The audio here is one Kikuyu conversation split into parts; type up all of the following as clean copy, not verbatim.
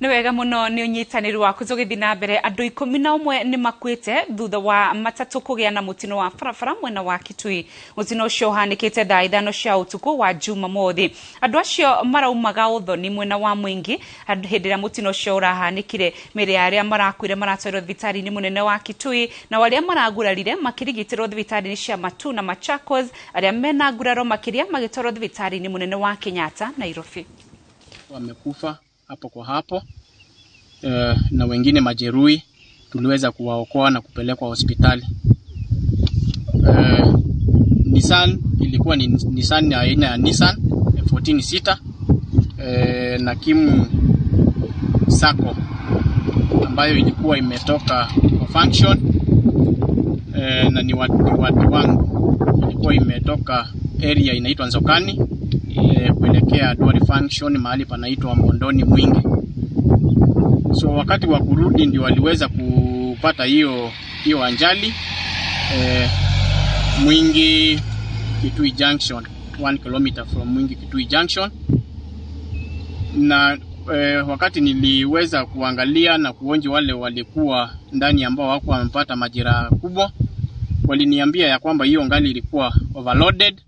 Nĩ wega mũno nĩ ũnyitanĩri waku. Tũgĩthiĩ na mbere, andũ 11 nĩ makuĩte thutha wa matatũ kũgĩa na mũtino wa barabara mwena wa Kitui. Mũtino ũcio ũhanĩkĩte thaa 5 cia ũtukũ wa Jumamothi. Andũ acio maraumaga ũthoni mwena wa Mwingi hĩndĩ ĩrĩa mũtino ũcio ũrahanĩkire. Mĩĩrĩ ya arĩa marakuire maratwarirwo thibitarĩ-inĩ mũnene wa Kitui, nao arĩa maragurarire makĩrigitĩrwo thibitarĩ-inĩ cia Matuu na Machakos, arĩa mena nguraro makĩria magĩtwarwo thibitarĩ-inĩ mũnene wa Kenyatta, Nairobi. Wamekufa hapo kwa hapo na wengine majeruhi tuliweza kuwaokoa na kupelekwa hospitali. Nissan ilikuwa ni Nissan ya aina ya Nissan 14 seater na Kim Sacco ambayo ilikuwa imetoka kwa function na ni watu wangu, ilikuwa imetoka area inaitwa Nzokani kuelekea Dwari function mahali panaitwa Mbondoni Mwingi. So wakati wa kurudi ndio waliweza kupata hiyo ajali Mwingi Kitui Junction, 1 kilometer from Mwingi Kitui Junction. Na wakati niliweza kuangalia na kuonja wale walikuwa ndani ambao hawakuwa wamepata majeraha kubwa, waliniambia ya kwamba hiyo ngali ilikuwa overloaded.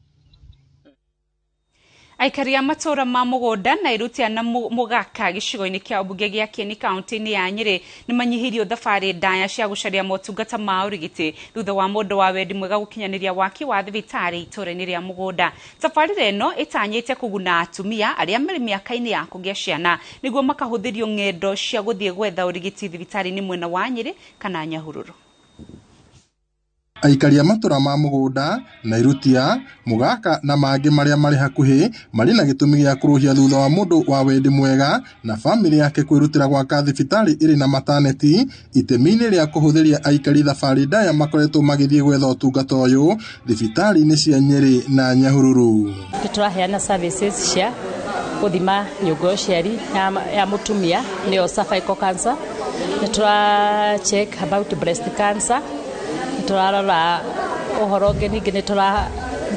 Aikari a matũra ma mũgũnda na Irutia na Mũgaka gĩcigo-inĩ kĩa ũmbunge gĩa Kieni kaunti-inĩ ya Nyĩrĩ nĩ manyihirio thabarĩ ndaya cia gũcaria motungata ma ũrigiti thutha wa mũndũ wa wendi mwega gũkinyanĩria waki wa thibitarĩ itũra-inĩ rĩa Mũgũnda. Tabarĩra ĩno ĩtanyĩte kũguna atumia arĩa marĩ mĩaka-inĩ ya kũgĩa ciana nĩguo makahũthĩrio ng'endo cia gũthiĩ gwetha ũrigiti thibitarĩ-inĩ mwena wa Nyĩrĩ kana Nyahururu. Aikari a matũra ma Mũgũnda na Irutia, Mũgaka na mangĩ marĩa marĩ hakuhĩ marĩ na gĩtũmi gĩa kũrũhia thutha wa mũndũ wa wendi mwega na bamĩrĩ yake kwĩrutĩra gwaka thibitarĩ ĩrĩ na mataneti itemi-inĩ rĩa kũhũthĩria aikari thabarĩ ndaya makoretwo magĩthiĩ gwetha ũtungata ũyũ thibitarĩ-inĩ cia Nyĩrĩ na Nyahururu. Tũraheana services cia gũthima nyũngũ ya ũciari ya mũtumia nĩyo cervical cancer, nĩ tũra check about breast cancer, turarora ũhoro ũngĩ, ningĩ nĩ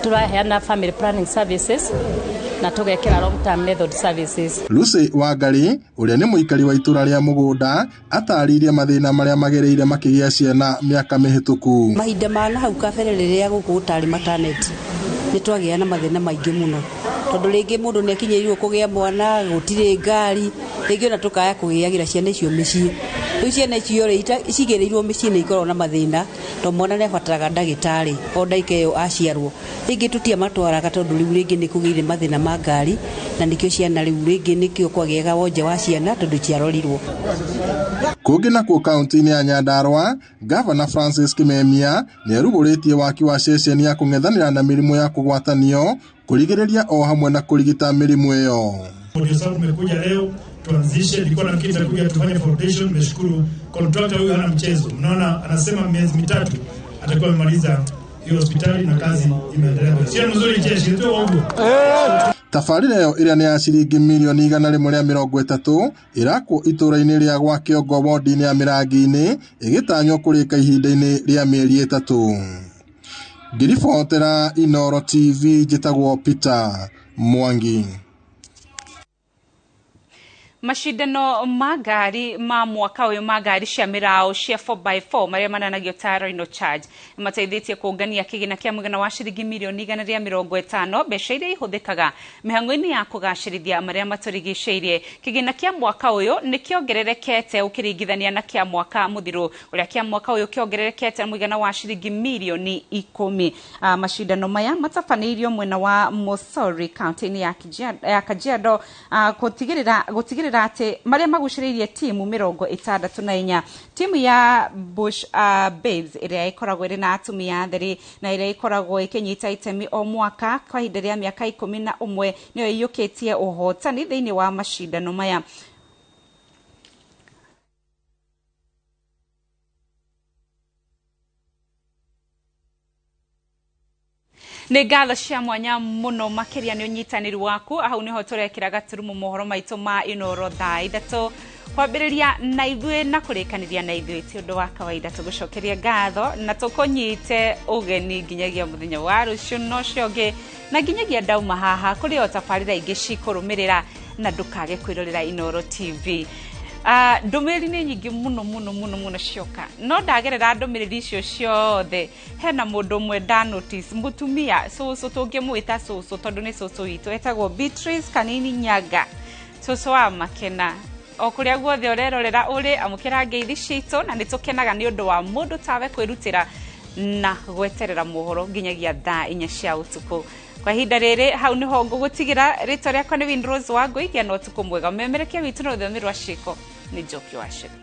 tũraheana family planning services na tũgekĩra long term method services. Lucy Wangari ũrĩa nĩ mũikari wa itũra rĩa Mũgũnda atarĩirie mathĩna marĩa magereire makĩgĩa ciana mĩaka mĩhĩtũku. Mahinda ma na hau kabere rĩrĩa gũkũ gũtarĩ maternity nĩ twagĩa na mathĩna maingĩ mũno, tondũ rĩngĩ mũndũ nĩ akinyĩirwo kũgĩa mwana gũtirĩ ngari, rĩngĩ ona tũkaya kũgĩagĩra ciana icio mĩciĩ. Rĩu ciana icio rĩ cigĩrĩirwo mĩciĩ nĩ ikoragwo na mathĩna, tondũ mwana nĩ abataraga ndagĩtarĩ o ndagĩka ĩyo aciarwo. Rĩngĩ tũtiamatwaraga tondũ rĩu rĩngĩ nĩ kũgĩire mathĩna ma ngari, na nĩkĩo ciana rĩu rĩngĩ nĩkĩo kwagĩaga wonje wa ciana tondũ ciarorirwo. Kũngĩ nakuo kaunti-inĩ ya Nyandarua, Gavana Francis Kimemia nĩ arugũrĩtie waki wa ceceni ya kũng'ethanĩra na mĩrimũ ya kũgwatanio, kũrigĩrĩria o hamwe na kũrigita mĩrimũ ĩyo. Ndio sababu tumekuja leo tuanzishe. Nilikuwa nafikiri tutakuja tufanye foundation. Nimeshukuru contractor huyu hana mchezo. Mnaona anasema miezi 3 atakuwa amemaliza hiyo hospitali na kazi imeendelea. Sio mzuri jeshi ndio uongo. Tabarĩra ĩyo ĩrĩa nĩ ya ciringi mirioni 130 ĩrakwo itũra-inĩ rĩa gwa Kĩongo wodi-inĩ ya Mĩrangi-inĩ ĩgĩtanywo kũrĩka ihinda-inĩ rĩa mĩeri 3. Ngĩribotera Inooro TV njĩtagwo Peter Mwangi. Mashindano ma ngari ma mwaka ũyũ ma ngari cia mĩraũ cia 4x4 marĩa mananagio ta Rhino Charge mateithĩtie kũngania kĩgĩna kĩa mũigana wa ciringi mirioni 150 mbeca iria ihũthĩkaga mĩhang'o-inĩ ya kũgacĩrithia marĩa matũrigicĩirie. Kĩgĩna kĩa mwaka ũyũ nĩ kĩongererekete ũkĩringithania na kĩa mwaka mũthiru, ũrĩa kĩa mwaka ũyũ kĩongererekete mũigana wa ciringi mirioni 10. Mashindano maya matabanĩirio mwena wa Mosori kaunti-inĩ ya Kajiado, gũtigĩrĩra atĩ marĩa magucĩrĩirie timu 64. Timu ya Bush Babes ĩrĩa ĩkoragwo ĩrĩ na atumia atheri na ĩrĩa ĩkoragwo ĩkĩnyita itemi o mwaka kwa ihinda rĩa mĩaka 11 nĩyo ĩiyũkĩtie ũhotani thĩinĩ wa macindano maya. Nĩ ngatho cia mwanya mũno makĩria nĩ ũnyitanĩri waku. Hau nĩho tũrekĩra gaturumo mohoro maitũ ma Inooro thaa 3 kwambĩrĩria na ithuĩ na kũrĩkanĩria na ithuĩ ti ũndũ wa kawaida. Tũgũcokeria ngatho na tũkũnyite ũgeni nginyagia mũthenya wa rũciũ na ũcio ũngĩ, na nginyagia ndauma haha kũrĩ o tabarĩra ingĩ cikũrũmĩrĩra, na ndũkage kwĩrorera Inooro TV. Ndũmĩrĩri nĩ nyingĩ mũno mũno mũno mũno cioka, no ndagerera ndũmĩrĩri icio ciothe, hena mũndũ ũmwe nda notice, mũtumia cũcũ, tũngĩmwĩta cũcũ tondũ nĩ cũcũ witũ, etagwo Beatrice Kanini Nyaga, cũcũ wa Makena. O kũrĩa guothe ũrerorera ũrĩ, amũkĩra ngeithi citũ, na nĩ tũkenaga nĩ ũndũ wa mũndũ tawe kwĩrutĩra na gweterera mohoro nginyagia thaa 4 cia ũtukũ. Kwa ihinda rĩrĩ, hau nĩho ngũgũtigĩra. Rĩtwa rĩakwa nĩ Winrose Wangũi. Gĩa na ũtukũ mwega. Mũmemerekia witũ na rũthiomi rwa ciĩko nĩ Njoki wa Cĩrũ.